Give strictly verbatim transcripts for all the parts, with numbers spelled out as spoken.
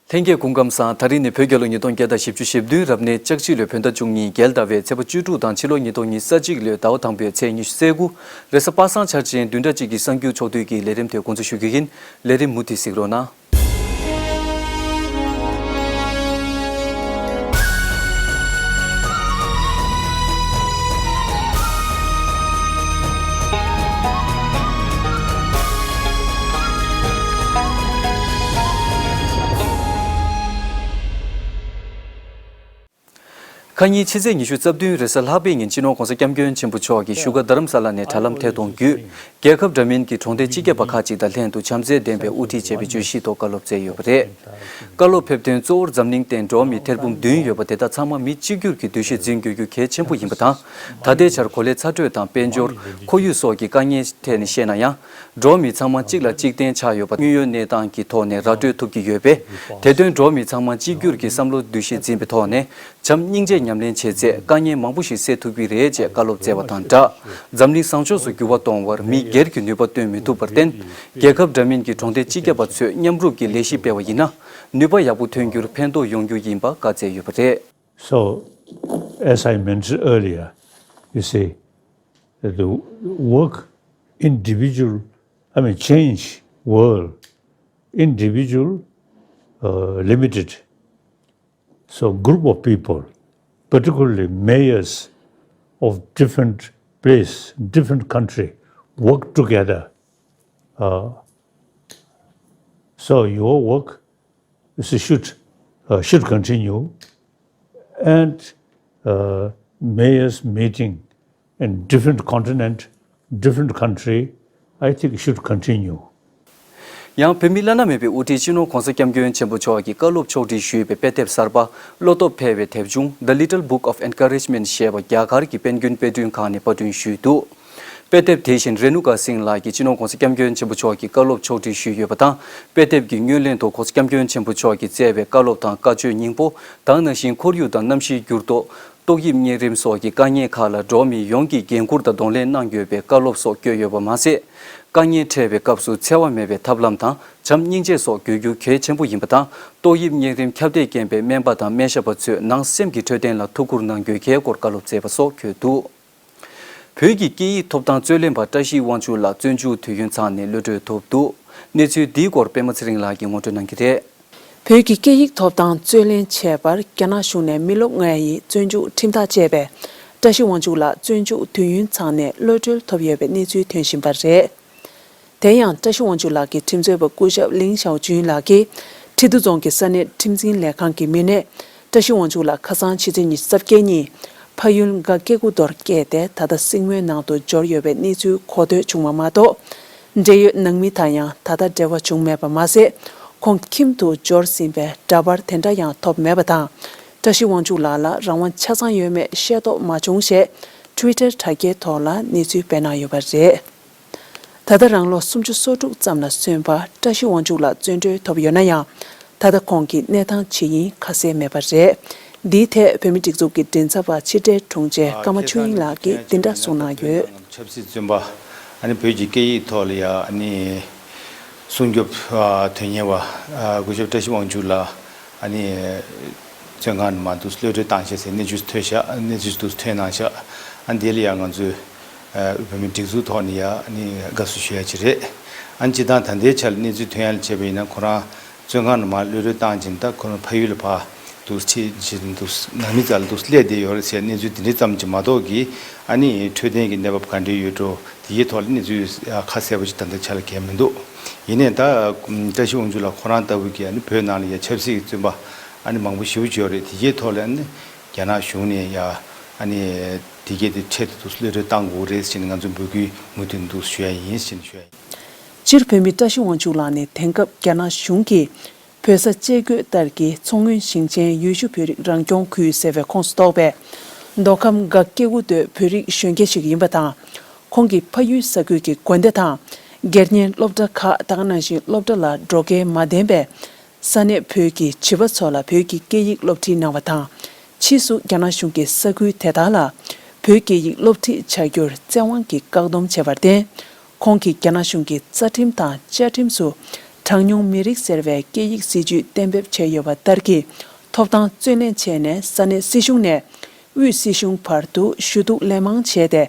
ལྷན་རྒྱས་སྐུ་ཁམས་བཟང་། ད་རིང་ནི་བོད་རྒྱལ་ལོ་ཉིས་སྟོང་བརྒྱ་དང་བཞི་བཅུ་ཞེ་བདུན། རབ་གནས་ལྕགས་བྱི་ལོའི་བོད་ཟླ་བཅུ་གཉིས། རྒྱལ་ཟླ་བའི་ཚེས་པ་བཅུ་དྲུག་དང་ཕྱི་ལོ་ཉིས་སྟོང་ཉི་ཤུ་རྩ་གཅིག་ལོའི་ཟླ་བ་དང་པོའི་ཚེས་ཉི་ཤུ་རྩ་དགུ། རེས་གཟའ་པ་སངས་འཆར་ཅན་བདུན་ཕྲག་གཅིག་གི་གསར་འགྱུར་ཕྱོགས་བསྡུས་ཀྱི་ལས་རིམ་དེ་འགོ་འཛུགས་ཞུ་རྒྱུ་ཡིན། ལས་རིམ་མུ་མཐུད་གཟིགས་རོགས་གནང་། ཁ་ཉིན་ཕྱི་ཚེས་ཉི་ཤུ་རྩ་བདུན་རེས་གཟའ་ལྷག་པའི་ཉིན་སྤྱི་ནོར་༸གོང་ས་༸སྐྱབས་མགོན་ཆེན་པོ་མཆོག་གིས་བཞུགས་སྒར་རྡ་རམ་ས་ལ་ནས་དྲ་ལམ་ཐད་གཏོང་བརྒྱུད། རྒྱལ་ཁབ་འདྲ་མིན་གྱི་གྲོང་སྡེ་སྤྱི་ཁྱབ་པ་ཁག་ཅིག་དང་ལྷན་དུ་བྱམས་བརྩེ་ལྡན་པའི་དབུ་ཁྲིད་ཅེས་པའི་བརྗོད་གཞི་ཐོག་བཀའ་སློབ་སྩལ་ཡོད་པ་རེད། བཀའ་སློབ་ཕེབས་དོན་གཙོ་བོར་འཛམ་གླིང་སྟེང་འགྲོ་བ་མི་ཐེར་འབུམ་བདུན་ཡོད་པ་དེ་དག་ཚང་མ་མི་གཅིག་གྱུར་གྱི་འདུ་ཤེས་འཛིན་དགོས་རྒྱུ་གལ་ཆེན་པོ་ཡིན་པ་དང་། ད་ལྟའི་ཆར་གོ་ལའི་ཚ་དྲོད་དང་དཔལ་འབྱོར། ཁོར་ཡུག་སོགས་ཀྱི་དཀའ་ངལ་ཐད་ནས་བཤད་ན་ཡང་། འགྲོ་བ་མི་ཚང་མ་གཅིག་ལ་གཅིག་བརྟེན་ཆགས་ཡོད་པ་དངོས་ཡོད་གནས་སྟངས་ཀྱི་ཐོག་ནས་ར་སྤྲོད་ཐུབ་ཀྱི་ཡོད་པས། དེ་དོན་འགྲོ་བ་མི་ཚང་མ་གཅིག་གྱུར་གྱི་བསམ་བློ་འདུ་ཤེས་འཛིན་པའི་ཐོག་ནས། བྱམས་སྙིང་རྗེ་ཉམས་ལེན་བྱས་ཚེ་དཀའ་ངལ་མང་པོ་ཞིག་སེལ་ཐུབ་ཀྱི་རེད་ཅེས་བཀའ་སློབ་སྩལ་བ་དང་སྦྲགས། འཛམ་གླིང་བཟང་ཕྱོགས་སུ་འགྱུར་བ་གཏོང་བར་མི་སྒེར་གྱི་ནུས་པ་བཏོན་མི་ཐུབ་པར་བརྟེན། རྒྱལ་ཁབ་འདྲ་མིན་གྱི་གྲོང་སྡེ་སྤྱི་ཁྱབ་པ་ཚོས་མཉམ་རུབ་ཀྱིས་ལས་གཞི་སྤེལ་བ་ཡིན་ན། ནུས་པ་ཡག་པོ་ཐོན་རྒྱུར་ཕན་ཐོགས་ཡོང་རྒྱུ་ཡིན་པ་བཀའ་སྩལ་ཡོད་པ་རེད། So, as I mentioned earlier, you see, the work individual, I mean, change world, individual, uh, limited. So, group of people, particularly mayors of different place, different country, work together. Uh, so, your work is should, uh, should continue, and, uh, mayors meeting in different continent, different country, I think should continue. ཡང་བོད་མི་བླ་ན་མེད་པའི་དབུ་ཁྲིད་སྤྱི་ནོར་༸གོང་ས་༸སྐྱབས་མགོན་ཆེན་པོ་མཆོག་གིས་བཀའ་སློབ་ཕྱོགས་སྒྲིག་ཞུས་པའི་དཔེ་དེབ་གསར་པ་བློ་སྟོབས་འཕེལ་བའི་དེབ་ཆུང་The Little Book of Encouragement ཞེས་པ་རྒྱ་གར་གྱི་དཔེ་རྒྱུན་དཔེ་སྐྲུན་ཁང་ནས་པར་སྐྲུན་ཞུས་འདུག་དཔེ་དེབ་དེ་བཞིན་རེ་ནུ་ཀ་སིང་ལགས་ཀྱིས་སྤྱི་ནོར་༸གོང་ས་༸སྐྱབས་མགོན་ཆེན་པོ་མཆོག་གི་བཀའ་སློབ་ཕྱོགས་སྒྲིག་ཞུས་ཡོད་པ་དང་། དཔེ་དེབ་ཀྱི་སྔོན་གླེང་ཐོག་༸གོང་ས་༸སྐྱབས་མགོན་ཆེན་པོ་མཆོག་གིས་སྩལ་བའི་བཀའ་སློབ་དང་བཀའ་ཆོས་སྙིང་པོ། ད་ག་ནང་བཞིན་ཁོར་ཡུག་དང་གནམ་གཤིས་འགྱུར་ལྡོག་ཏོག་དབྱིབས་གཉན་རིམས་སོགས་ཀྱི་དཀའ་ངལ་ཁག་ལ་འགྲོ་བ་མི་ཡོངས་ཀྱིས་འགན་འཁུར་དང་གདོང་ལེན་གནང་དགོས་པའི་བཀའ་སློབ་སོགས་བཀོད་ཡོད་པ་མ་ཟད། དཀའ་ངལ་འཕྲད་པའི་སྐབས་སུ་འཚེ་བ་མེད་པའི་ཐབས་ལམ་དང་བྱམས་སྙིང་རྗེ་སོགས་དགོས་རྒྱུ་གལ་ཆེན་པོ་ཡིན་པ་དང་། ཏོག་དབྱིབས་གཉན་རིམས་ཁྱབ་གདལ་རྐྱེན་པས་སྨན་པ་དང་སྨན་ཞབས་པ་ཚོས་ནང་སེམས་ཀྱི་འཕྲོད་བསྟེན་ལ་ཐུགས་ཁུར་གནང་དགོས་གལ་སྐོར་བཀའ་སློབ་སྩལ་བ་སོགས་འཁོད་འདུག་བོད་ཀྱི་སྐད་ཡིག་ཐོབ་ཐང་རྩོད་ལེན་པ་བཀྲ་ཤིས་དབང་ཕྱུག་ལགས་བཙོན་འཇུག་དུས་ཡུན་ཚང་ནས་གློད་གྲོལ་ཐོབ་འདུག་གནས་ཚུལ་འདིའི་སྐོར་པད་མ་ཚེ་རིང་ལགས་ཀྱིས་ངོ་སྤྲོད་གནང་གི་རེད། བོད་ཀྱི་སྐད་ཡིག་ཐོབ་ཐང་རྩོད་ལེན་བྱས་པར་རྒྱ་ནག་གཞུང་ནས་མི་ལོ་ལྔ་ཡི་བཙོན་འཇུག་ཁྲིམས་ཐག་བཅད་པའི་བཀྲ་ཤིས་དབང་ཕྱུག་ལགས་བཙོན་འཇུག་དུས་ཡུན་ཚང་ནས་གློད་གྲོལ་ཐོབ་ཡོད་པའི་གནས་ཚུལ་ཐོན་བཞིན་པ་རེད། དེ་ཡང་བཀྲ་ཤིས་དབང་ཕྱུག་ལགས་ཀྱི་ཁྲིམས་རྩོད་པ་སྐུ་ཞབས་ལིང་ཞའོ་ཅུན་ལགས་ཀྱིས་ཁྲི་ཐུ་རྫོང་གི་ས་གནས་ཁྲིམས་འཛིན་ལས་ཁང་གི་མི་སྣས་བཀྲ་ཤིས་དབང་ཕྱུག་ལགས་ཁ་སང་ཕྱི་ཚེས་ཉི་ཤུ་རྩ་བརྒྱད་ཉིན་ཕ་ཡུལ་སྒ་སྐྱེ་རྒུ་མདོར་བསྐྱལ་ཏེ་ད་ལྟ་སྲིང་མོའི་ནང་དུ་འབྱོར་ཡོད་པའི་གནས་ཚུལ་གོ་ཐོས་བྱུང་བ་མ་གཏོགས། འབྲེལ་ཡོད་ནང་མི་དང་ཡང་ད་ལྟ་འབྲེལ་བ་བྱུང་མེད་པ་མ་ཟད། ཁོང་ཁྱིམ་དུ་འབྱོར་ཟིན་པའི་འདྲ་པར་དེ་འདྲ་ཡང་ཐོབ་མེད་པ་དང་། བཀྲ་ཤིས་དབང་ཕྱུག་ལགས་ལ་རང་དབང་ཆ་ཚང་ཡོད་མེད་ཤེས་རྟོགས་མ་བྱུང་ཞེས་ཊུའི་ཊར་དྲ་རྒྱའི་ཐོག་ལ་གནས་ཚུལ་སྤེལ་གནང་ཡོད་པ་རེད། ད་ལྟ་རང་ལོ་སུམ་ཅུ་སོ་དྲུག་ཙམ་ལ་སོན་པ་བཀྲ་ཤིས་དབང་ཕྱུག་ལགས་བཙོན་གྲོལ་ཐོབ་ཡོད་ན་ཡང་། ད་ལྟ་ཁོང་གི་གནས་སྟངས་ཇི་ཡིན་ཁ་གསལ་མེད་པ་རེད། འདིའི་ཐད་བོད་མིའི་སྒྲིག་འཛུགས་ཀྱི་མགྲིན་ཚབ་པ་ཕྱི་དྲིལ་དྲུང་ཆེ་ཀརྨ་ཆོས་དབྱིངས་ལགས་ཀྱིས་འདི་འདྲ་གསུངས་གནང་ཡོད། ཆབ་སྲིད་བཙོན་པ་ཨ་ནི་བོད་ཀྱི་སྐད་ཡིག་ཐོག་ལ་ཡ་ཨ་ནི་སྲུང་སྐྱོབ་དོན་གཉེར་བ་སྐུ་ཞབས་བཀྲ་ཤིས་དབང་ཕྱུག་ལགས་ཨ་ནི་བཙོན་ཁང་ནང་མར་འདུག་གློད་གྲོལ་བཏང་བྱས་ཟེར་གནས་ཚུལ་ཐོས་ཤག་གནས་ཚུལ་འདུག་ཐོན་གནང་ཤག་ཨ་ནི་དེ་ལ་ཡ་ང་ཚོས་བོད་མིའི་སྒྲིག་འཛུགས་ཐོག་ནས་ཡ་ཨ་ནི་དགའ་བསུ་ཞུ་ཡ་ཅིག་རེད། ཨ་ནི་སྤྱིར་བཏང་ད་ལྟའི་ཆར་གནས་ཚུལ་ཐོན་ཡ་ལ་བྱས་པ་ཡིན་ན་ཁོ་རང་བཙོན་ཁང་ནང་མར་གློད་གྲོལ་བཏང་བྱས་ད་ཁོ་རང་ཕ་ཡུལ་ལ་ཕར་འདུག་ཕྱིན་བྱས་འདུག་ནང་མི་རྩ་ལ་འདུག་སླེབས་བསྡད་ཡོད་རེད་ཟེར་གནས་ཚུལ་འདི་འདྲ་ཙམ་གྱིས་མ་གཏོགས་ཀྱི་ཨ་ནི་འཕྲོད་བསྟེན་གྱི་གནས་བབ་ག་འདྲ་ཡོད་འགྲོ་དེ་གའི་ཐོག་ལ་གནས་ཚུལ་ཁ་གསལ་པོ་ཅིག་ད་ལྟའི་ཆ་ལ་གང་ཡང་མི་འདུག་ཡིན་ནའི་ད་བཀྲ་ཤིས་དབང་ཕྱུག་ལགས་ཁོ་རང་ལྟ་བུ་གི་ཨ་ནི་བོད་ནང་ལ་ཡ་ཆབ་སྲིད་ཀྱི་བཙོན་པ་ཨ་ནི་མང་པོ་ཞེ་པོ་ཅིག་ཡོད་རེད། དེ་གའི་ཐོག་ལ་ཨ་ནི་རྒྱ་ནག་གཞུང་ནས་ཡ་ཨ་ནི་དེ་གའི་དེ་འཕྲལ་དུ་འདུག་གློད་གྲོལ་བཏང་དགོས་རེད་ཟེར་ནས་ང་ཚོ་འབོད་སྐུལ་མུ་མཐུད་འདུག་ཞུ་ཡ་ཡིན་ཟེར་ནས་ཞུ་ཡ་ཡིན། སྤྱིར་བོད་མི་བཀྲ་ཤིས་དབང་ཕྱུག་ལགས་ནི་དེང་སྐབས་རྒྱ་ནག་གཞུང་གིས་བོད་ས་བཅད་བགོས་ལྟར་གྱི་མཚོ་སྔོན་ཞིང་ཆེན་ཡུལ་ཤུལ་བོད་རིགས་རང་སྐྱོང་ཁུལ་ཟེར་བའི་ཁོངས་སུ་གཏོགས་པའི་མདོ་ཁམས་སྒ་སྐྱེ་རྒུ་མདོའི་བོད་རིགས་གཞོན་སྐྱེས་ཤིག་ཡིན་པ་དང་། ཁོང་གི་ཕ་ཡུལ་ས་ཁུལ་གྱི་དགོན་སྡེ་དང་། སྒེར་གཉེར་སློབ་གྲྭ་ཁག་ད་ག་ནང་བཞིན་སློབ་གྲྭ་ལ་འགྲོ་སྐལ་མ་ལྡན་པའི་ས་གནས་བོད་ཀྱི་བྱིས་པ་ཚོ་ལ་བོད་ཀྱི་སྐད་ཡིག་སློབ་ཁྲིད་གནང་བ་དང་། ཕྱིས་སུ་རྒྱ་ནག་གཞུང་གིས་ས་ཁུལ་དེ་དག་ལ་བོད་སྐད་ཡིག་སློབ་ཁྲིད་བྱ་རྒྱུར་བཙན་དབང་གིས་བཀག་སྡོམ་བྱས་པར་བརྟེན། ཁོང་གིས་རྒྱ་ནག་གཞུང་གི་རྩ་ཁྲིམས་དང་བཅའ་ཁྲིམས་སུ་ གྲངས་ཉུང་མི་རིགས་ཟེར་བའི་སྐད་ཡིག་སྲིད་ཇུས་གཏན་འབེབས་བྱས་ཡོད་པ་ལྟར་གྱི་ཐོབ་ཐང་རྩོད་ལེན་བྱས་ནས་ས་གནས་སྲིད་གཞུང་ནས་དབུས་སྲིད་གཞུང་བར་དུ་ཞུ་གཏུག་ལན་མང་བྱས་ཏེ།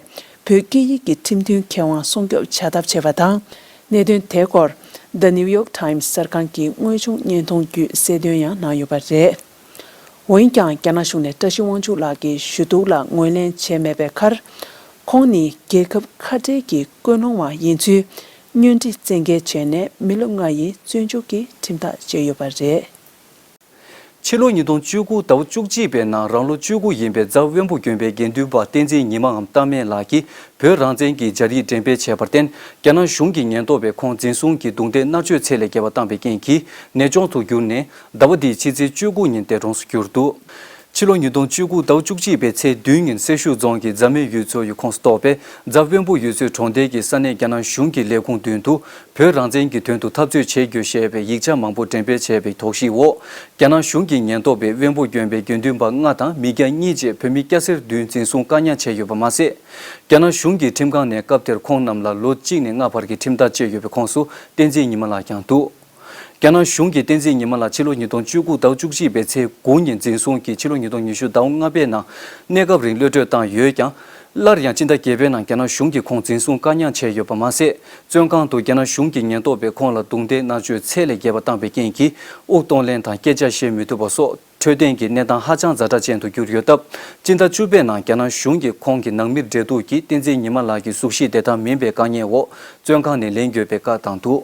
བོད་སྐད་ཡིག་གི་ཁྲིམས་མཐུན་ཁེ་དབང་སྲུང་སྐྱོབ་བྱ་ཐབས་བྱས་པ་དང་། གནད་དོན་དེ་སྐོར་The New York Times གསར་ཁང་གི་དངོས་བྱུང་བརྙན་ཐུང་བརྒྱུད་གསལ་སྟོན་ཡང་གནང་ཡོད་པ་རེད། འོན་ཀྱང་། རྒྱ་ནག་གཞུང་ནས་བཀྲ་ཤིས་དབང་ཕྱུག་ལགས་ཀྱི་ཞུ་གཏུག་ལ་ངོས་ལེན་བྱས་མེད་པའི་ཁར། ཁོང་ནི་རྒྱལ་ཁབ་ཁ་བྲལ་གྱི་ཀུན་སློང་བ་ཡིན་ཚུལ་བརྙན་འཕྲིན་བཙན་འགེལ་བྱས་ནས་མི་ལོ་ལྔ་ཡི་བཙོན་འཇུག་གི་ཁྲིམས་ཐག་བཅད་ཡོད་པ་རེད། ཕྱི་ལོ་ཉིས་སྟོང་བཅུ་དགུ་ཟླ་བ་བཅུ་གཅིག་པའི་ནང་རང་ལོ་བཅུ་དགུ་ཡིན་པའི་རྫ་དབོན་པོ་དགོན་པའི་དགེ་འདུན་པ་བསྟན་འཛིན་ཉི་མའམ་རྟ་སྨན་ལགས་ཀྱིས་བོད་རང་བཙན་གྱི་སྦྱར་ཡིག་འགྲེམས་སྤེལ་བྱས་པར་བརྟེན། རྒྱ་ནག་གཞུང་གི་ཉེན་རྟོག་པས་ཁོང་འཛིན་བཟུང་གིས་རྡུང་རྡེག་མནར་གཅོད་ཚད་ལས་བརྒལ་བ་བཏང་པའི་རྐྱེན་གྱིས་ནད་བཅོས་སུ་གྱུར་ནས། ཟླ་བ་འདིའི་ཕྱི་ཚེས་བཅུ་དགུ་ཉིན་འདས་གྲོངས་སུ་གྱུར་འདུག་ཕྱི་ལོ་ཉིས་སྟོང་བཅུ་དགུ་ཟླ་བ་བཅུ་གཅིག་པའི་ཚེས་བདུན་ཉིན་སེར་ཤུལ་རྫོང་གི་རྫ་སྨན་ཡུལ་ཚོའི་ཁོངས་སུ་གཏོགས་པའི་རྫ་དབོན་པོ་ཡུལ་ཚོའི་གྲོང་རྡལ་གྱི་ས་གནས་རྒྱ་ནག་གཞུང་གི་ལས་ཁུངས་མདུན་དུ་བོད་རང་བཙན་གྱི་དོན་དུ་འཐབ་རྩོད་བྱེད་དགོས་ཞེས་པའི་ཡིག་ཆ་མང་པོ་འགྲེམས་སྤེལ་བྱས་པའི་དོགས་གཞིའི་འོག་རྒྱ་ནག་གཞུང་གི་ཉེན་རྟོག་པས་དབོན་པོ་དགོན་པའི་དགེ་འདུན་པ་ལྔ་དང་མི་སྐྱ་གཉིས་བཅས་བོད་མི་སྐྱ་སེར་བདུན་འཛིན་བཟུང་བཀག་ཉར་བྱས་ཡོད་པ་མ་ཟད། རྒྱ་ནག་གཞུང་གི་ཁྲིམས་ཁང་ནས་སྐབས་དེར་ཁོང་རྣམས་ལ་ལོ་གཅིག་ནས་ལྔ་བར་གྱི་ཁྲིམས་ཐག་བཅད་ཡོད་པའི་ཁོངས་སུ་བསྟན་འཛིན་ཉི་མ་ལགས་ཀྱང་འདུག་རྒྱ་ནག་གཞུང་གིས་བསྟན་འཛིན་ཉི་མ་ལགས་ཕྱི་ལོ་ཉིས་སྟོང་བཅུ་དགུ་ཟླ་བ་བཅུ་གཅིག་པའི་ཚེས་དགུ་ཉིན་འཛིན་བཟུང་གིས་ཕྱི་ལོ་ཉིས་སྟོང་ཉི་ཤུ་ཟླ་བ་ལྔ་པའི་ནང་གནས་སྐབས་རིང་གློད་བཀྲོལ་བཏང་ཡོད་ཀྱང་། སླར་ཡང་སྤྱི་ཟླ་བརྒྱད་པའི་ནང་རྒྱ་ནག་གཞུང་གིས་ཁོང་འཛིན་བཟུང་བཀག་ཉར་བྱས་ཡོད་པ་མ་ཟད། བཙོན་ཁང་དུ་རྒྱ་ནག་གཞུང་གི་ཉེན་རྟོག་པས་ཁོང་ལ་རྡུང་རྡེག་མནར་གཅོད་ཚད་ལས་བརྒལ་བ་བཏང་པའི་རྐྱེན་གྱིས་དབུགས་གཏོང་ལེན་དང་སྐད་ཆ་བཤད་མི་ཐུབ་པ་སོགས་འཕྲོད་བསྟེན་གྱི་གནས་སྟངས་ཧ་ཅང་ཛ་དྲག་ཅན་དུ་གྱུར་ཡོད་སྟབས། སྤྱི་ཟླ་བཅུ་པའི་ནང་རྒྱ་ནག་གཞུང་གིས་ཁོང་གི་ནང་མིར་འབྲེལ་གཏུག་གིས་བསྟན་འཛིན་ཉི་མ་ལགས་ཀྱི་གཟུགས་གཞི་བདེ་ཐང་མིན་པའི་དཀའ་ངལ་འོག་བཙོན་ཁང་ནས་ལེན་དགོས་པའི་བཀའ་བཏང་འདུག་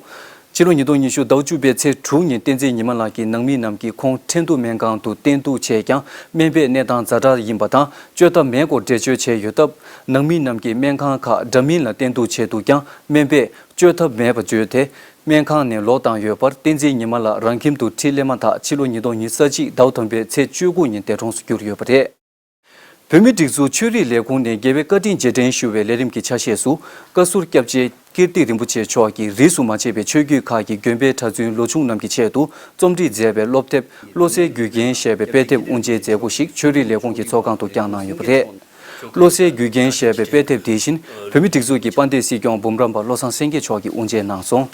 ཕྱི་ལོ་ཉིས་སྟོང་ཉི་ཤུ་ཟླ་བ་བཅུ་པའི་ཚེས་དྲུག་ཉིན་བསྟན་འཛིན་ཉི་མ་ལགས་ཀྱི་ནང་མི་རྣམས་ཀྱིས་ཁོང་ཁྲིན་ཏུ་སྨན་ཁང་དུ་བསྟེན་གཏུག་བྱས་ཀྱང་སྨན་པས་གནས་སྟངས་ཛ་དྲག་ཡིན་པ་དང་བཅོས་ཐབས་མེད་སྐོར་འགྲེལ་བརྗོད་བྱས་ཡོད་སྟབས། ནང་མི་རྣམས་ཀྱིས་སྨན་ཁང་ཁག་འདྲ་མིན་ལ་བསྟེན་གཏུག་བྱས་འདུག་ཀྱང་སྨན་པས་བཅོས་ཐབས་མེད་པ་བརྗོད་དེ། སྨན་ཁང་ནས་ལོག་བཏང་ཡོད་པར་བསྟན་འཛིན་ཉི་མ་ལགས་རང་ཁྱིམ་དུ་ཁྲིད་སླེབས་མ་ཐག་ཕྱི་ལོ་ཉིས་སྟོང་ཉེར་གཅིག་ཟླ་བ་དང་པོའི་ཚེས་བཅུ་དགུ་ཉིན་འདས་གྲོངས་སུ་གྱུར་ཡོད་པ་རེད། བོད་མིའི་སྒྲིག་འཛུགས་ཆོས་རིག་ལས་ཁུངས་ནས་རྒྱལ་བའི་བཀའ་དྲིན་རྗེས་དྲན་ཞུ་བའི་ལས་རིམ་གྱི་ཆ་ཤས་སུ། བཀའ་ཟུར་སྐྱབས་རྗེ་ཀིརྟི་རིན་པོ་ཆེ་མཆོག་གིས་རིས་སུ་མ་ཆད་པའི་ཆོས་བརྒྱུད་ཁག་གི་དགོན་པའི་གྲྭ་བཙུན་ལོ་ཆུང་རྣམས་ཀྱི་ཆེད་དུ་རྩོམ་སྒྲིག་མཛད་པའི་སློབ་དེབ་བློ་གསལ་རྒྱུད་རྒྱན་ཞེས་པའི་དཔེ་དེབ་དབུ་འབྱེད་མཛད་སྒོ་ཞིག་ཆོས་རིག་ལས་ཁུངས་ཀྱི་ཚོགས་ཁང་དུ་བསྐྱངས་གནང་ཡོད་པ་རེད། བློ་གསལ་རྒྱུད་རྒྱན་ཞེས་པའི་དཔེ་དེབ་དེ་བཞིན་བོད་མིའི་སྒྲིག་འཛུགས་ཀྱི་དཔལ་ལྡན་སྲིད་སྐྱོང་འབུམ་རམས་པ་བློ་བཟང་སེང་གེ་མཆོག་གིས་དབུ་འབྱེད་གནང་སོང་།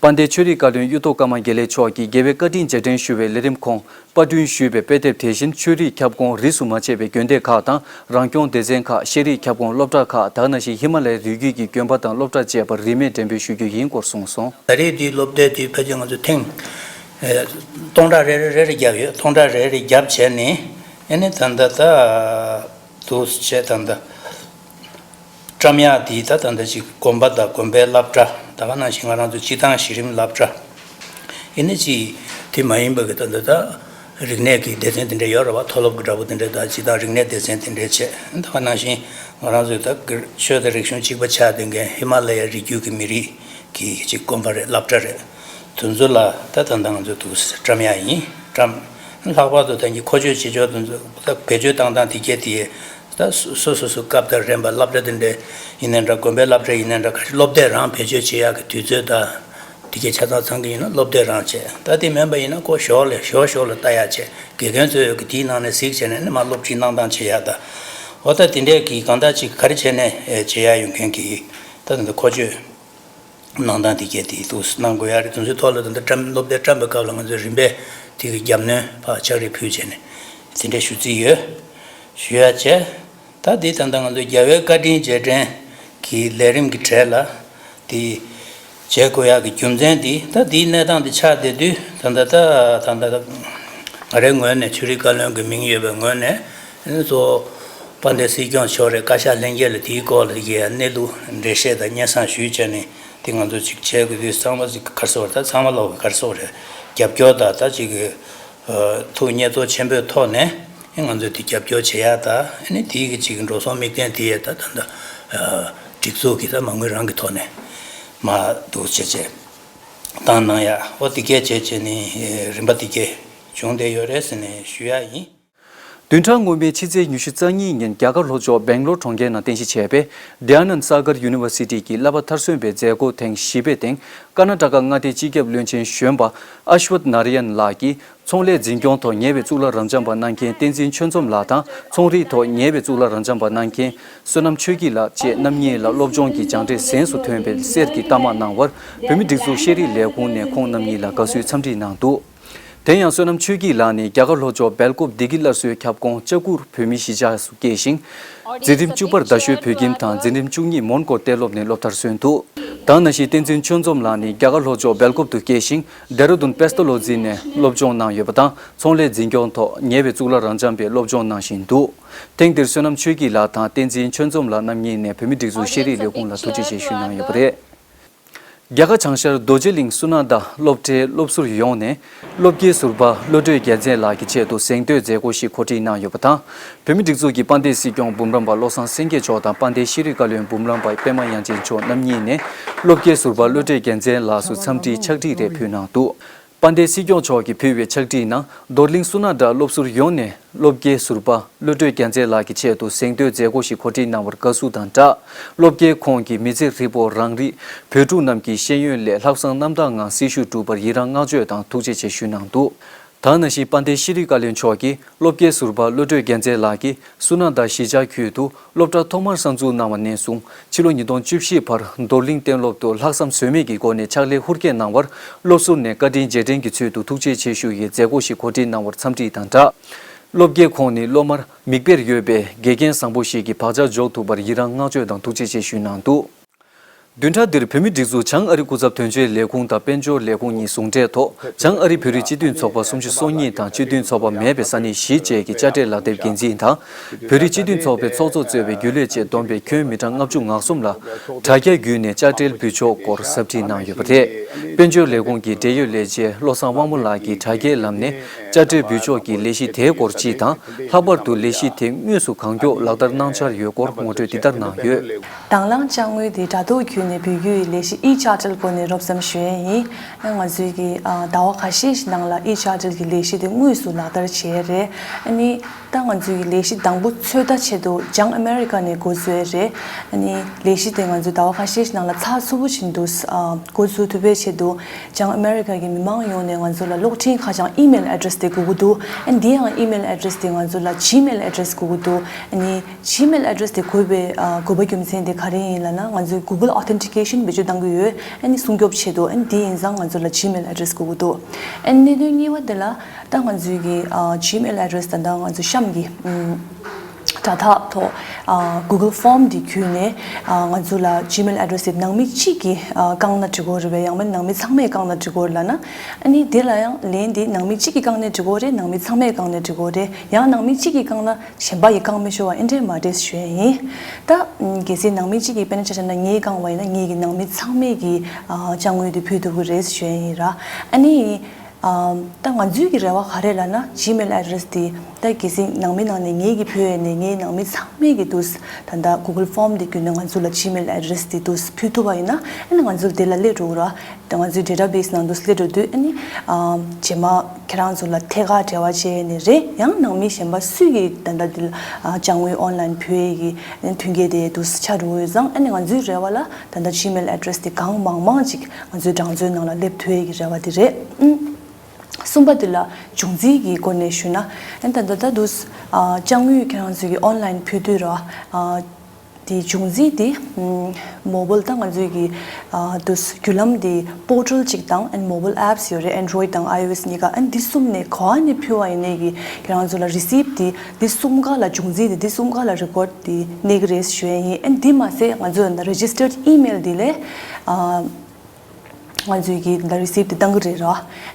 དཔལ་ལྡན་ཆོས་རིག་བཀའ་བློན་གཡུ་ཐོག་ཀརྨ་དགེ་ལེགས་མཆོག་གིས་རྒྱལ་བའི་བཀའ་དྲིན་རྗེས་དྲན་ཞུ་བའི་ལས་རིམ་ཁོངས་པར་སྐྲུན་ཞུས་པའི་དཔེ་དེབ་དེ་བཞིན་ཆོས་རིག་ཁྱབ་ཁོངས་རིས་སུ་མ་ཆད་པའི་དགོན་སྡེ་ཁག་དང་རང་སྐྱོང་སྡེ་ཚན་ཁག་ཤེས་རིག་ཁྱབ་ཁོངས་སློབ་གྲྭ་ཁག་ད་ག་ནང་བཞིན་ཧི་མ་ལ་ཡའི་རི་རྒྱུད་ཀྱི་དགོན་པ་དང་སློབ་གྲྭ་བཅས་པར་རིན་མེད་འགྲེམས་སྤེལ་ཞུ་རྒྱུ་ཡིན་སྐོར་གསུངས་སོང་། ད་རེས་འདིའི་སློབ་དེབ་དེ་ཕལ་ཆེར་ང་ཚོས་ཐེངས་སྟོང་ཕྲག་རེ་རེ་རེ་རེ་བརྒྱབ་ཡོད། སྟོང་ཕྲག་རེ་རེ་བརྒྱབ་བྱས་ནས་ཨ་ནི་ད་ལྟ་ད་འདུག་བྱས་ད་ལྟ། བཀྲམ་ཡག་དེ་ད་ད་ལྟ་ཅིག་དགོན་པ་དང་དགོན་པའི་སློབ་གྲྭ་ད་ག་ནང་བཞིན་ང་རང་ཚོ་སྤྱི་བཏང་གཞི་རིམ་སློབ་གྲྭ་ཡིན་ན་ཅིག་དེ་མ་ཡིན་པ་གི་ད་ལྟ་ད་རིག་གནས་ཀྱི་སྡེ་ཚན་དེ་འདྲ་ཡོད་རེད་བ། མཐོ་སློབ་ཀྱི་འདྲ་པོ་དེ་འདྲ་དང་སྤྱི་བཏང་རིག་གནས་སྡེ་ཚན་དེ་འདྲ་བྱས། ད་ག་ནང་བཞིན་ང་རང་ཚོའི་ད་གི་ཆོས་དང་རིག་གཞུང་གཅིག་པ་ཆགས་བསྡད་མཁན་ཧི་མ་ལ་ཡའི་རི་རྒྱུད་ཀྱི་མི་རིགས་ཀྱི་ཅིག་དགོན་པ་རེད། སློབ་གྲྭ་རེད། དེ་ཚོ་ལ་ད་ད་ལྟ་ང་ཚོ་འདུག་བཀྲམ་ཡག་ཡིན། བཀྲམ། ལྷག་པར་དུ་ད་གིན་མཁོ་སྤྱོད་བྱེད་ཕྱོགས་དེ་ཚོ་ད་བེད་སྤྱོད་བཏང་སྟངས་དེ་གས་དེ། ད་སོ་སོ་སོ་སོ་སྐབས་དང་རན་པ་སློབ་གྲྭ་དེ་འདྲ་ཡིན་ན་འདྲ། དགོན་པའི་སློབ་གྲྭ་ཡིན་ན་འདྲ། ག་རེ་སློབ་དེབ་རང་བེད་སྤྱོད་བྱེད་ཡག་གི་དུས་ཚོད་དང་དེ་གས་ཆ་ཚང་ཚང་གི་ཡིན་ན་སློབ་དེབ་རང་བྱས། ད་དེ་མིན་པ་ཡིན་ན་ཁོ་ཞོར་ལས་ཞོར་ཞོར་ལ་ལྟ་ཡག་བྱས། དགེ་རྒན་ཚོས་ཡོད་གི་དེའི་ནང་ནས་གཟིགས་བྱས་ནས་ནི་མ་སློབ་ཁྲིད་གནང་སྟངས་བྱེད་ཡག་ད། འོ་ད་དེ་འདྲས་ཀྱི་གང་ལྟར་ཅིག་ག་རེ་བྱས་ནས་བྱེད་ཡག་ཡོད་མཁན་གྱི་ད་དེ་འདྲ་མཁོ་སྤྱོད་གནང་སྟངས་དེ་གས་དེ་འདུག་གནང་དགོས་ཡག་རེད། དེ་ཚོའི་ཐོག་ལ་ད་ལྟ་བཀྲམ་སློབ་དེབ་བཀྲམ་པའི་སྐབས་ལ་ང་ཚོས་རིམ་པས་དེ་གི་རྒྱབ་སྣོན་ཕར་ཕྱག་བྲིས་ཕུལ་བྱས་ནས་དེ་འདྲས་ཞུ་རྩིས་ཡོད། ཞུ་ཡག་བྱས། ད་འདི་ད་ལྟ་ང་ཚོ་རྒྱལ་བའི་བཀའ་དྲིན་རྗེས་དྲན་གྱི་ལས་རིམ་གྱི་གྲས་ལ་དེ་བྱེད་དགོས་ཡག་གི་རྒྱུ་མཚན་དེ་ད་འདིའི་གནས་སྟངས་དེ་ཆགས་བསྡད་དུས་ད་ལྟ་ད་ད་ལྟ་ང་རའི་ངོས་ནས་ཆོས་རིག་བཀའ་བློན་གྱི་མིང་ཡོད་པའི་ངོས་ནས་ཨ་ནི་གཙོ་བོ་དཔལ་ལྡན་སྲིད་སྐྱོང་མཆོག་རེད། བཀའ་ཤག་ལྷན་རྒྱས་ལ་དེའི་སྐོར་ལ་དེ་གའི་གནས་ལུགས་འགྲེལ་བཤད་དང་སྙན་སེང་ཞུས་བྱས་ནས་དེ་ང་ཚོ་ཅིག་བྱེད་དགོས་དུས་ཚང་མ་ཅིག་ག་རེ་ཟེར་བ་རེད། ད་ཚང་མ་ལོག་གི་ག་རེ་ཟེར་བ་རེད། རྒྱབ་སྐྱོར་དང་ད་ཅིག་གི་ཐུགས་མཉེས་གཙོ་ཆེན་པོའི་ཐོག་ནས་ང་ཚོས་དེ་རྒྱབ་སྐྱོར་བྱེད་ཡག་དང་ཨ་ནི་དེའི་གི་ཅིག་འགྲོ་སོང་དམིགས་རྟེན་དེ་ཡས་ད་ད་ད་སྒྲིག་འཛུགས་ཀྱི་ད་མ་དངུལ་རང་གི་ཐོག་ནས་མ་འདུག་བྱས་བྱས་བཏང་གནང་ཡག་འོ་དེ་གས་བྱས་བྱས་ནས་རིམ་པ་དེ་གས་བྱུང་བསྡད་ཡོད་རེད་ཟེར་ནས་ཞུ་ཡག་ཡིན། བདུན་ཕྲག་སྔོན་མའི་ཕྱི་ཚེས་ཉི་ཤུ་རྩ་གཉིས་ཉིན་རྒྱ་གར་ལྷོ་ཕྱོགས་སྦེང་ལོར་གྲོང་ཁྱེར་ནང་རྟེན་གཞི་བྱས་པའི་དི་ཨ་ནནྡ་སཱ་གར་ཡུ་ནི་ཝར་སི་ཊི་གི་བསླབ་པ་མཐར་སོན་པའི་མཛད་སྒོ་ཐེངས་བཞི་པའི་སྟེང་ཀར་ནཱ་ཊ་ཀ་མངའ་སྡེའི་སྤྱི་ཁྱབ་བློན་ཆེན་གཞོན་པ་ཨ་ཤ་ཝད་ནཱ་ར་ཡན་ལགས་ཀྱིས་ཚོང་ལས་འཛིན་སྐྱོང་ཐོག་ཉེ་བའི་གཙུག་ལག་རབ་འབྱམས་པ་གནང་མཁན་བསྟན་འཛིན་ཆོས་འཛོམས་ལགས་དང་ཚོང་རིག་ཐོག་ཉེ་བའི་གཙུག་ལག་རབ་འབྱམས་པ་གནང་མཁན་བསོད་ནམས་ཆོས་སྐྱིད་ལགས་བཅས་རྣམ་གཉིས་ལ་སློབ་སྦྱོང་གི་སྦྱང་འབྲས་གཟེངས་སུ་ཐོན་པའི་གསེར་གྱི་རྟགས་མ་གནང་བར་བོད་མིའི་སྒྲིག་འཛུགས་ཤེས་རིག་ལས་ཁུངས་ནས་ཁོང་རྣམ་གཉིས་ལ་དགའ་བསུའི་འཚམས་འདྲི་གནང་འདུག་དེ་ཡང་བསོད་ནམས་ཆོས་སྐྱིད་ལགས་ནི་རྒྱ་གར་ལྷོ་ཕྱོགས་སྦེལ་ཀོབ་བདེ་སྐྱིད་སླར་གསོའི་ཁྱབ་ཁོངས་ལྕགས་གུར་བོད་མིའི་གཞིས་ཆགས་སུ་སྐྱེས་ཤིང་། འཛིན་རིམ་བཅུ་པར་རྡ་ཤོད་བོད་ཁྱིམ་དང་འཛིན་རིམ་བཅུ་གཉིས་མོན་གྷོ་གཏན་སློབ་ནས་སློབ་མཐར་སོན་འདུག་དེ་ནང་བཞིན་བསྟན་འཛིན་ཆོས་འཛོམས་ལགས་ནི་རྒྱ་གར་ལྷོ་ཕྱོགས་སྦེལ་ཀོབ་ཏུ་སྐྱེས་ཤིང་ཌེ་ར་ལྡུན་པེ་སྟོ་ལོ་ཇི་ནས་སློབ་སྦྱོང་གནང་ཡོད་པ་དང་ཚོང་ལས་འཛིན་སྐྱོང་ཐོག་ཉེ་བའི་གཙུག་ལག་རབ་འབྱམས་པའི་སློབ་སྦྱོང་གནང་བཞིན་འདུག་ཐེངས་འདིར་བསོད་ནམས་ཆོས་སྐྱིད་ལགས་དང་བསྟན་འཛིན་ཆོས་འཛོམས་ལགས་རྣམ་གཉིས་ནས་བོད་མིའི་སྒྲིག་འཛུགས་ཤེས་རིག་ལས་ཁུངས་ལ་ཐུགས་རྗེ་ཆེ་ཞུ་གནང་ཡོད་པ་རེད། རྒྱ་གར་བྱང་ཤར་རྡོ་རྗེ་གླིང་བསོད་ནམས་དང་སློབ་གྲྭའི་སློབ་ཟུར་ཡོངས་ནས་སློབ་དགེ་ཟུར་པ་བློ་གྲོས་རྒྱལ་མཚན་ལགས་ཀྱི་ཆེད་དུ་གཟེངས་བསྟོད་མཛད་སྒོ་ཞིག་གོ་སྒྲིག་གནང་ཡོད་པ་དང་། བོད་མིའི་སྒྲིག་འཛུགས་ཀྱི་དཔལ་ལྡན་སྲིད་སྐྱོང་འབུམ་རམས་པ་བློ་བཟང་སེང་གེ་མཆོག་དང་དཔལ་ལྡན་ཤེས་རིག་བཀའ་བློན་འབུམ་རམས་པ་པད་མ་དབྱངས་ཅན་མཆོག་རྣམ་གཉིས་ནས་སློབ་དགེ་ཟུར་པ་བློ་གྲོས་རྒྱལ་མཚན་ལགས་སུ་འཚམས་འདྲིའི་ཕྱག་བྲིས་རེ་ཕུལ་གནང་འདུག་དཔལ་ལྡན་སྲིད་སྐྱོང་མཆོག་གིས་ཕུལ་བའི་ཕྱག་བྲིས་ནང་རྡོར་གླིང་བསོད་ནམས་གྲྭ་སློབ་ཟུར་ཡོངས་ནས་སློབ་དགེ་ཟུར་པ་བློ་གྲོས་རྒྱལ་མཚན་ལགས་ཀྱི་ཆེད་དུ་གཟེངས་བསྟོད་མཛད་སྒོ་ཞིག་གོ་སྒྲིག་གནང་བར་དགའ་བསུ་དང་སྦྲགས། སློབ་དགེ་ཁོངས་ཀྱི་མི་ཚེ་ཧྲིལ་པོར་རང་རིགས་བོད་ཕྲུག་རྣམས་ཀྱི་ཤེས་ཡོན་སླད་ལྷག་བསམ་རྣམ་དག་ངང་སྲི་ཞུ་བསྒྲུབས་པར་ཡི་རངས་བསྔགས་བརྗོད་དང་ཐུགས་རྗེ་ཆེ་ཞུས་གནང་འདུག་དེ་ནང་བཞིན་དཔལ་ལྡན་ཤེས་རིག་བཀའ་བློན་མཆོག་གིས་སློབ་དགེ་ཟུར་པ་བློ་གྲོས་རྒྱལ་མཚན་ལགས་ཀྱིས་བསོད་ནམས་དང་གཞིས་ཆགས་ཁུལ་དུ་སློབ་གྲྭ་ཐོག་མར་གསར་འཛུགས་གནང་བ་ནས་བཟུང་ཕྱི་ལོ་ཉིས་སྟོང་བཅུ་བཞི་བར་རྡོར་གླིང་གཏན་སློབ་ཏུ་ལྷག་བསམ་ཟོལ་མེད་ཀྱི་སྒོ་ནས་ཕྱག་ལས་ཧུར་བསྐྱེད་གནང་བར་སློབ་ཟུར་ནས་བཀའ་དྲིན་རྗེས་དྲན་གྱི་ཚུལ་དུ་ཐུགས་རྗེ་ཆེ་ཞུ་ཡི་མཛད་སྒོ་ཞིག་གོ་སྒྲིག་གནང་བར་འཚམས་འདྲི་དང་སྦྲགས། སློབ་དགེ་ཁོངས་ནི་སློབ་མར་མིག་དཔེར་ཡོད་པའི་དགེ་རྒན་བཟང་པོ་ཞིག་གི་བག་ཆགས་འཇོག་ཐུབ་པར་ཡི་རངས་བསྔགས་བརྗོད་དང་ཐུགས་རྗེ་ཆེ་ཞུས་གནང་འདུག་བདུན་ཕྲག་འདིར་བོད་མིའི་སྒྲིག་འཛུགས་བྱང་ཨ་རི་སྐུ་ཚབ་དོན་གཅོད་ལས་ཁུངས་དང་དཔལ་འབྱོར་ལས་ཁུངས་གཉིས་ཟུང་འབྲེལ་ཐོག་བྱང་ཨ་རི་བོད་རིགས་སྤྱི་མཐུན་ཚོགས་པ་སུམ་ཅུ་སོ་གཉིས་དང་སྤྱི་མཐུན་ཚོགས་པ་མེད་པའི་ས་གནས་བཞི་བཅས་ཀྱི་དཔྱ་ཁྲལ་ལག་དེབ་འགན་འཛིན་དང་། བོད་རིགས་སྤྱི་མཐུན་ཚོགས་པའི་ཚོགས་གཙོ་གཙོས་པའི་རྒྱུན་ལས་བཅས་བསྡོམས་པའི་ཁྱོན་མི་གྲངས་ལྔ་བཅུ་ང་གསུམ་ལ་དྲ་རྒྱ་བརྒྱུད་ནས་དཔྱ་ཁྲལ་འབུལ་ཕྱོགས་སྐོར་ཟབ་ཁྲིད་གནང་ཡོད་པ་རེད། དཔལ་འབྱོར་ལས་ཁུངས་ཀྱི་འབྲེལ་ཡོད་ལས་བྱེད་བློ་བཟང་དབང་མོ་ལགས་ཀྱིས་དྲ་རྒྱའི་ལམ་ནས་དཔྱ་ཁྲལ་འབུལ་ཕྱོགས་ཀྱི་ལས་གཞི་དེའི་སྐོར་སྤྱི་དང་། ལྷག་པར་དུ་ལས་གཞི་དེ་དངོས་སུ་གང་མགྱོགས་ལག་བསྟར་གནང་འཆར་ཡོད་སྐོར་ངོ་སྤྲོད་འདི་ལྟར་གནང་ཡོད། དང་བླངས་དཔྱ་དངུལ་དེ་དྲ་ཐོག་བརྒྱུད་ནས་འབུལ་རྒྱུ་ཡི་ལས་གཞི་ཨི་ཅཱར་ཊལ་སྐོར་ནས་རོབ་ཙམ་ཞུ་ཡས་ཡིན། ང་ཚོའི་གི་ཨ་ཟླ་བ་ཁ་ཤས་ཤིག་ནང་ལ་ཨི་ཅཱར་ཊལ་གྱི་ལས་གཞི་དེ་དངོས་སུ་ལག་བསྟར་བྱས་རེད། ཨ་ནི་ད་ང་ཚོའི་གི་ལས་གཞི་དང་པོ་ཚོད་ལྟ་ཆེད་དུ་བྱང་ཨ་མེ་རི་ཀ་ནས་འགོ་བཙུགས་ཡས་རེད། ཨ་ནི་ལས་གཞི་དེ་ང་ཚོས་ཟླ་བ་ཁ་ཤས་ཤིག་ནང་ལ་ཚགས་ཚུད་པོ་བྱེད་འདུག་ཨ་འགོ་འཛུགས་ཐུབ་པའི་ཆེད་དུ་བྱང་ཨ་མེ་རི་ཀ་གི་མི་མང་ཡོངས་ནས་ང་ཚོ་ལ་གློག་འཕྲིན་ཁ་བྱང་ཨི་མེལ་ཨེ་ཌི་རེ་སི་དེ་དགོས་ཀྱི་འདུག་ཨ་ནི་དེ་ཡང་ཨི་མེལ་ཨེ་ཌི་རེ་སི་དེ་ང་ཚོ་ལ་ཇི་མེལ་ཨེ་ཌི་རེ་སི་དགོས་ཀྱི་འདུག་ཨ་ནི། ཇི་མེལ་ཨེ་ཌི་རེ་སི་དེ་དགོས་པའི་ཨ་དགོས་པ་རྒྱུ་མཚན་དེ་ག་རེ་ཡིན་ལབ་ན། ང་ཚོས་Google Authentication བེད་སྤྱོད་གཏང་གི་ཡོད། ཨ་ནི་སྲུང་སྐྱོབ་ཆེད་དུ། ཨ་ནི་དེ་ཡིན་ཙང་ང་ཚོ་ལ་ཇི་མེལ་ཨེ་ཌི་རེ་སི་དགོས་ཀྱི་འདུག་ཨ་ནི་གནད་དོན་གཉིས་པ་དེ་ལ་ད་ང་ཚོའི་གི་ཨ་ཇི་མེལ་ཨེ་ཌི་རེ་སི་ད་ལྟ་ང་ཚོ་གཤམ་གྱི་ཨམ་དྲ་ཐག་ཐོག་ཨ་Google Form དེ་བརྒྱུད་ནས་ཨ་ང་ཚོ་ལ་ཇི་མེལ་ཨེ་ཌི་རེ་སི་དེ་ནང་མི་གཅིག་གིས་ཨ་བཀང་ན་འགྲིག་གི་རེད་པས། ཡང་མིན་ནང་མི་ཚང་མས་བཀང་ན་འགྲིག་གི་རེད་ལབ་ན། ཨ་ནི་དེ་ལ་ཡང་ལན་དེ་ནང་མི་གཅིག་གིས་བཀང་ན་འགྲིག་གི་རེད། ནང་མི་ཚང་མས་བཀང་ན་འགྲིག་གི་རེད། ཡང་ནང་མི་གཅིག་གིས་བཀང་ན། གཞན་པ་ཡིས་བཀང་མི་ཆོག་པ་ཨེ་འདྲས་མ་རེད་ཞུ་ཡ་ཡིན། ད་གལ་སྲིད་ནང་མི་གཅིག་གིས་དཔེར་ན་ཆ་བཞག་ན་ངས་བཀང་བ་ཡིན་ན། ངེད་ཀྱི་ནང་མི་ཚང་མས་ཀྱི་ཨ་དཔྱ་དངུལ་དེ་ཕུལ་ཐུབ་ཀྱི་རེད་ཞུ་ཡ་ཡིན་ར། ཨ་ནི་ཨ་ད་ང་ཚོའི་གི་རེ་བ་ག་རེ་ལབ་ན། ཇི་མེལ་ཨེ་ཌི་རེ་སི་དེ་ད་གལ་སྲིད་ནང་མི་ནང་ནས་ངེད་ཀྱིས་ཕུལ་ཡ་ནས་ངའི་ནང་མི་ཚང་མས་ཀྱི་འདུག་སེ་ད་ལྟ་Google Form དེ་བརྒྱུད་ནས་ང་ཚོ་ལ་ཇི་མེལ་ཨེ་ཌི་རེ་སི་དེ་འདུག་སེ་ཕུལ་ཐུབ་པ་ཡིན་ན། ཨ་ནི་ང་ཚོ་དེ་ལ་སླེབས་འགྲོ་གི་ར། ད་ང་ཚོའི་ཌེ་ཊ་བེ་སི་ནང་དུ་སླེབས་འགྲོ་དུས། ཨ་ནི་ཨ་རྗེས་མ་ཁྱེད་རང་ཚོ་ལ་ཐད་ཀར་འབྲེལ་བ་བྱས་ནས་རེད། ཡང་ནང་མི་གཞན་པ་སུས་ཀྱིས་ད་ལྟ་འདི་ལ་ཨ་དཔྱ་དངུལ་ཨོན་ལན་ཕུལ་ཡས་ཀྱི་མཐུན་རྐྱེན་དེ་འདུག་སེ་ཆགས་འགྲོ་གི་ཡོད་ཙང་། ཨ་ནི་ང་ཚོའི་རེ་བ་ལ་ད་ལྟ་ཇི་མེལ་ཨེ་ཌི་རེ་སི་དེ་གང་མང་མང་ཅིག་ང་ཚོའི་གྲངས་མཛོད་ནང་ལ་སླེབས་ཐུབ་ཡས་ཀྱི་རེ་བ་དེ་རེད། ཨང་། གསུམ་པ་དེ་ལ་འབྱུང་རྩིས་ཀྱི་སྐོར་ནས་ཞུས་ན། ཨ་ནི་ད་ལྟ་ད་འདུག་སེ་ཨ་དཔྱ་དངུལ་ཁྱེད་རང་ཚོས་ཀྱི་ཨོན་ལན་ཕུལ་དུས་ར། ཨ་དེ་འབྱུང་རྩིས་དེ་ཨམ་མོ་བལ་ད་ང་ཚོའི་གི་ཨ་དུ་བརྒྱུད་ལམ་དེ་པོར་ཊལ་གཅིག་དང་། ཨ་ནི་མོ་བལ་ཨེབ་སི་ཡོད་རེད། ཨེན་ཌོ་རོ་ཡིཌ་དང་ཨའི་ཨོ་ཨེ་སི་གཉིས་ཀ། ཨ་ནི་འདི་གསུམ་ནས་ག་བ་ནས་ཕུལ་བ་ཡིན་ནའི་གི་ཁྱེད་རང་ཚོ་ལ་རི་སིབ་དེ་འདི་གསུམ་ཀ་ལ། འབྱུང་རྩིས་དེ་འདི་གསུམ་ཀ་ལ་རི་ཀོཌ་དེ་གནས་ཀྱི་རེད་ཞུ་ཡ་ཡིན། ཨ་ནི་འདི་མ་ཟད་ང་ཚོས་ད་རེ་ཇི་སི་ཊར་ཌི་ཨི་མེལ་དེ་ལས་ཨ། ང་ཚོས་ཀྱི་ད་རི་སིབ་དེ་བཏང་གི་རེད་ར།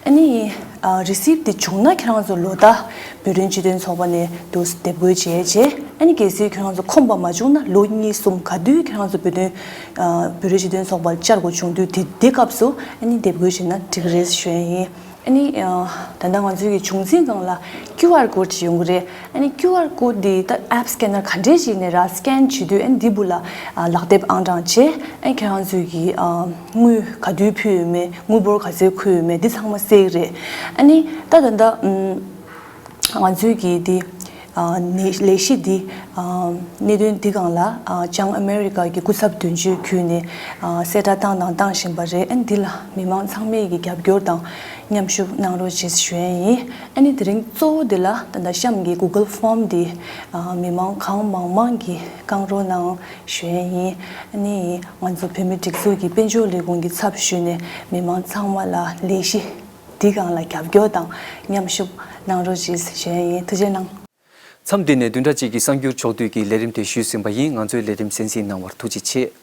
ཨ་ནི་ཨ་རི་སིབ་དེ་བྱུང་ན་ཁྱེད་རང་ཚོ་ལོ་ལྟར་བོད་དོན་སྤྱི་མཐུན་ཚོགས་པ་ནས་དུ་དེབ་འགོད་བྱས་རྗེས། ཨ་ནི་གལ་སྲིད་ཁྱེད་རང་ཚོ་ཁོམ་པ་མ་བྱུང་ན། ལོ་གཉིས་གསུམ་ག་དུས་ཁྱེད་རང་ཚོ་བོད་དོན་ཨ་བོད་རིགས་སྤྱི་མཐུན་ཚོགས་པར་བཅར་དགོས་བྱུང་དུས། དེ་དེ་སྐབས་སུ་ཨ་ནི་དེབ་འགོད་བྱས་ན་འགྲིག་གི་རེད་ཞུ་ཡ་ཡིན། ཨ་ནི་ཨ་ད་ལྟ་ང་ཚོའི་གི་འབྱུང་རྩིས་སྒང་ལ་ཀིའུ་ཨར་ཀོཌ་ཅིག་ཡོང་གི་རེད། ཨ་ནི་ཀིའུ་ཨར་ཀོཌ་འདི་ད་ཨེབ་སི་ཀེ་ནར་ག་འདྲས་ཞིག་ནས་ར་སི་ཀེན་བྱེད་དུས། ཨ་ནི་འདི་སྦུག་ལ་ཨ་ལག་དེབ་ཨང་གྲངས་བྱས། ཨ་ནི་ཁྱེད་རང་ཚོའི་གི་ཨ་དངུལ་ག་དུས་ཕུལ་ཡོད་མེད། དངུལ་འབོར་ག་ཚོད་འཁོར་ཡོད་མེད། འདི་ཚང་མ་གསལ་གི་རེད། ཨ་ནི་ད་ད་ལྟ་ཨམ་ང་ཚོའི་གི་འདི་ ཨ་ནི་ལས་གཞི་འདི་ཨ་གནད་དོན་འདི་སྒང་ལ་ཨ་བྱང་ཨ་མེ་རི་ཀ་གི་སྐུ་ཚབ་དོན་གཅོད་ཁུལ་ནས་ཨ་གསལ་བསྒྲགས་བཏང་དང་བཏང་བཞིན་པ་རེད། ཨ་འདི་ལ་མི་མང་ཚང་མས་ཀྱི་རྒྱབ་སྐྱོར་དང་མཉམ་ཞུགས་གནང་རོགས་ཞེས་ཞུ་ཡས་ཡིན། ཨ་ནི་དེ་རིང་གཙོ་བོ་འདི་ལ་ད་ལྟ་གཤམ་གྱི་Google Form འདི་ཨ་མི་མང་གང་མང་མང་གིས་བཀང་རོགས་གནང་ཞུ་ཡས་ཡིན། ཨ་ནི་ང་ཚོ་བོད་མི་སྒྲིག་འཛུགས་ཀྱི་དཔལ་འབྱོར་ལས་ཁུངས་ཀྱི་ཚབ་ཞུས་ནས་མི་མང་ཚང་མ་ལ་ལས་གཞི་འདི་སྒང་ལ་རྒྱབ་སྐྱོར་དང་མཉམ་ཞུགས་གནང་རོགས་ཞེས་ཞུ་ཡས་ཡིན། ཐུགས་རྗེ་གནང་། མཚམས་འདི་ནས་བདུན་ཕྲག་གཅིག་གི་གསར་འགྱུར་ཕྱོགས་བསྡུས་ཀྱི་ལས་རིམ་དེ་ཞུས་ཟིན་པ་ཡིན། ང་ཚོའི་ལས་རིམ་གསན་གཟིགས་གནང་བར་ཐུགས་རྗེ་ཆེ།